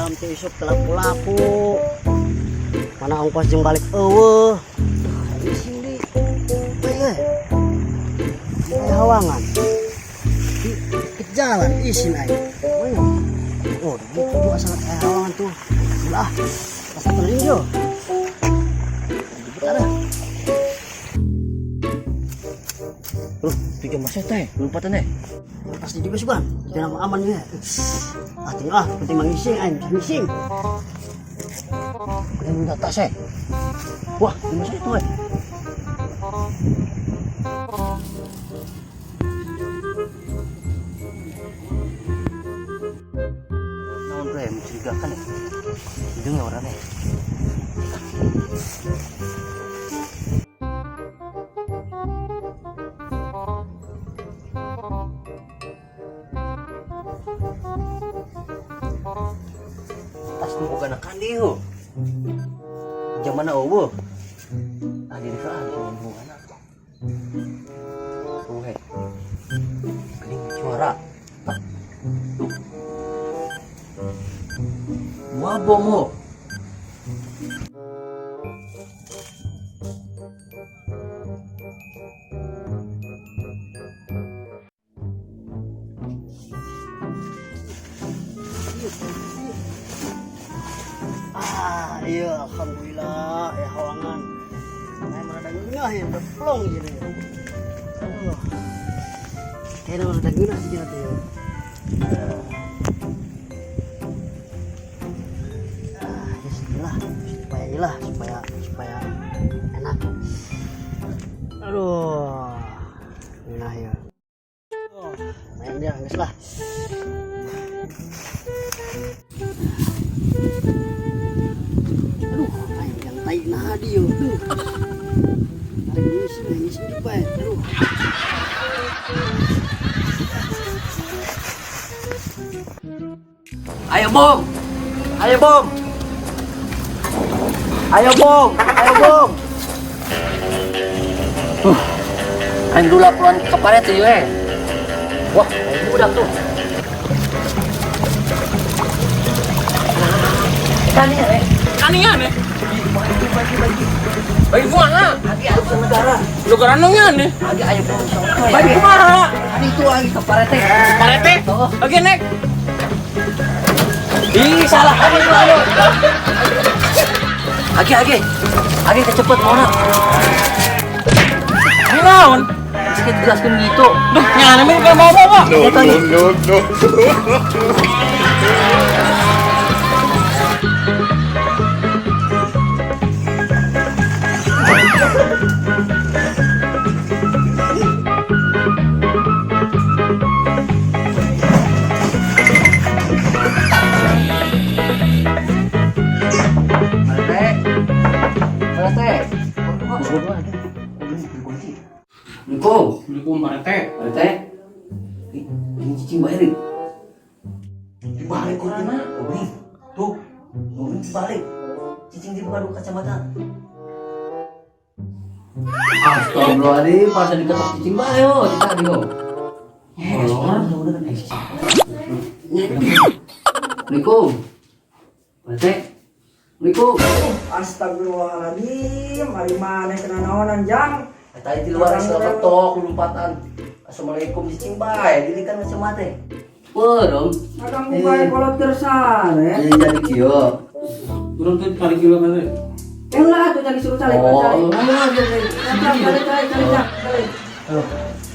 Jam teh isuk laku-laku. Mana ongkos jeung balik euweuh. Duh, ising di. Bae. Di hawangan. Di ke jalan isin aing. Oh, di itu asal aya hawangan tuh. Lah, asal teling yo. Ada. Loh, tujuh masih teh, lompatan teh. Pasti juga sih, Bang. Jangan aman ya. Ah, tinggal ah, penting mangising aing, ngising. Ini minta tas eh. Wah, di mana itu eh? Naon bre, mencurigakan ya. Hidungnya orangnya. Tas nu boga na kandi ho. Jamana eueuh. Ah diri ka ah hubungan. Tuh he. Geuning suara. Tuh. Wah bom ho. Ah, iya alhamdulillah ya hawangan. Saya merada geunah ya, udah plong gitu ya. Aduh. Kayaknya merada geunah sih teh ya. Ah, ya segitulah supaya ilah supaya supaya enak. Aduh. Nah ya. Oh, main dia geus lah. Aduh, aing yang tai nah dia. Aduh. Tarik ngising, ngising juga ya. Aduh. Ayo bom. Ayo bom. Ayo bom. Ayo bom. Aing dulu laporan ke paret tuh eh. Wah, aing budak tuh. Kanian eh. Kanian eh. Bagi bagi bagi. Bagi kumaha? Agi ayo ke negara. Negara nongnya nih. Agi ayo bom. Bagi kumaha? Adi itu agi ke parete. Parete? Oh. Oke, nek. Ih, salah. Ayo ayo. Agi agi. Agi kecepet mau nak. Ini naon? Sedikit jelaskan gitu. Duh, nyana mah bukan bawa-bawa. No, no, no, no. Parete. Parete. Assalamualaikum. Assalamualaikum Parete. Parete. Ini cicing bayar. Dibalik orangnya. Oh, ini. Tuh. Oh, ini dibalik. Cicing dibuka dulu kacamata. Astagfirullahaladzim, pas diketok cicing bae oh, tadi oh. Assalamualaikum. Parete. Assalamualaikum. Astagfirullahaladzim, hari mana kena naonan jang? Tadi di luar asal ketok lompatan. Assalamualaikum cicing bae, dilikan kacamata. Wah, dong. Akang buka kolot kersan, eh. Ini jadi kieu. Turun tuh tarik kilo nanti. Eh lah tuh cari suruh cari, Oh, cari. iya, iya, iya. Cari, cari, cari, cari, cari, cari. Aduh,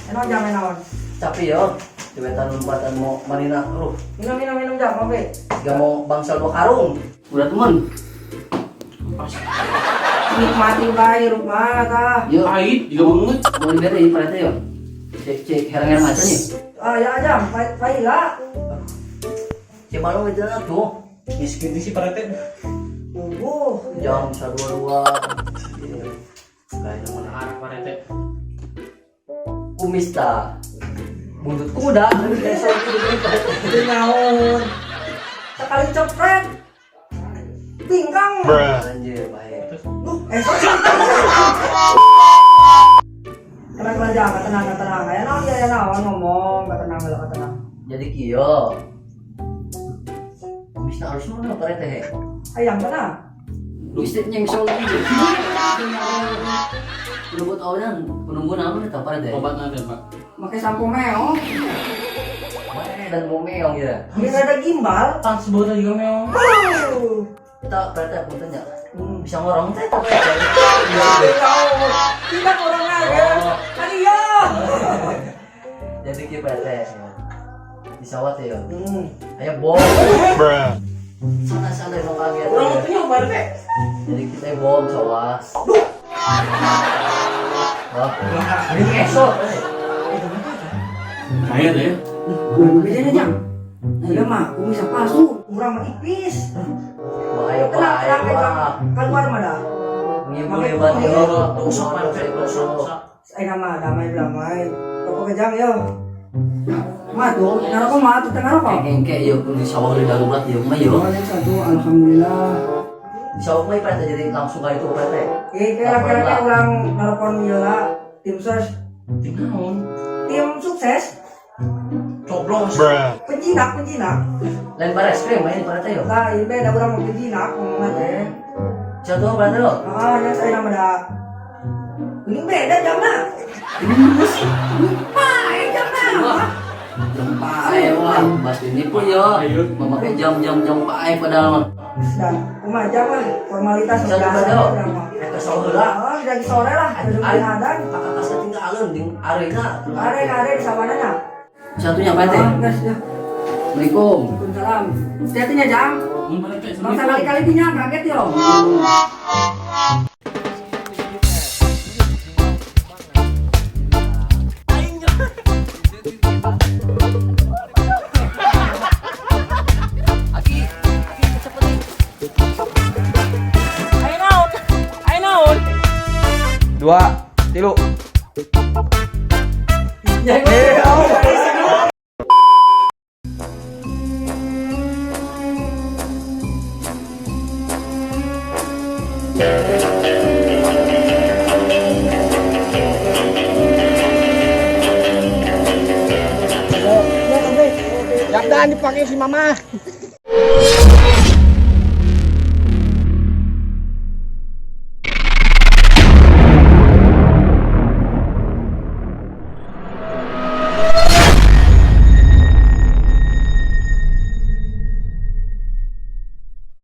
Enak jang, enak. capek ya. Cewetan lompatan mau marina, aduh. Minum, minum, minum jang, kopi. Gak mau bangsal dua karung. Udah teman. Nikmati bae rumah tah. Yuk, Pahit, juga banget. mau diberi Parete yuk. Cek cek herang-herang aja nih. Ah ya jang, pai pai lah. Cek malu itu lah tuh. Miskin sih Parete. Ubuh. Jam satu dua dua. Kayak mana? Arah Parete. Kumis ta. Buntut kuda. Itu naon. Sekali cepret. Pingkang. Anjir, baik. Duh, eh Tenang aja, tenang, tenang. Ya naon ya naon ngomong, tenang, tenang. Jadi kieu. Kumis Kumisna harus mana Pak RT? Ayam tenang. Bisnisnya yang soal ini. Penunggu tahunan, penunggu nama nih Pak RT. Obat nanti, Pak. Pakai sampo meong. Mana dan mau meong ya. Ini ada gimbal. Tas bau juga meong. Wuh. Kita Pak RT punten ya. Bisa ngorong teh Pak RT. Tidak orang aja. Kan iya. Jadi kita Pak RT. Di sawah teh ya. Ayo bom. Sana-sana emang kaget. Orang punya Pak RT. Jadi kita bom sawah. Wah, ini esok. Kaya deh. Bedanya jam. Udah mah, kumis palsu, kurang mah tipis. Bahaya Tenang, tenang, bahaya. tenang. Keluar mah dah. Ngibul hebat yo. Dosa Pak RT, dosa, dosa. Saya nama damai damai. Toko kejang yo. Mah tuh, ngaroko mah tuh tengah rokok. Engke yo di sawah di darurat yo mah yo. Satu, alhamdulillah. Di sawah mah Pak RT jadi langsung kali itu Pak RT. Eh, kira-kira orang nelpon Mila, tim sos, Tim naon? tim sukses, Coblos. penjinak, penjinak. Lain baris krim main Pak RT yo. Lah, ini beda orang mau penjinak, ngomongnya teh. Satu Pak RT yo. Ah, ya saya nama dah. Ini beda jamna. Ini musik. Pae jamna. Jam pae wah, bas ini pun yo. Memakai jam-jam jam pae padahal mah. Sudah, kumaha jam lah, formalitas Satu biasa Pak RT yo. jam mah. Eta sawah heula. Oh, sudah di sore lah, ada Ari. adan. Kakak kasih tinggalin di arena. Are are di sawanana. Satunya Pak RT. Ah, guys, ya. Assalamualaikum. Waalaikumsalam. Hati-hatinya jam. Mun Pak RT, Bangsa kali-kali tinya kaget yo. Aki, Aki cepet nih. Ayo naon? Ayo naon? 2, 3. Jangan dipakai si mama.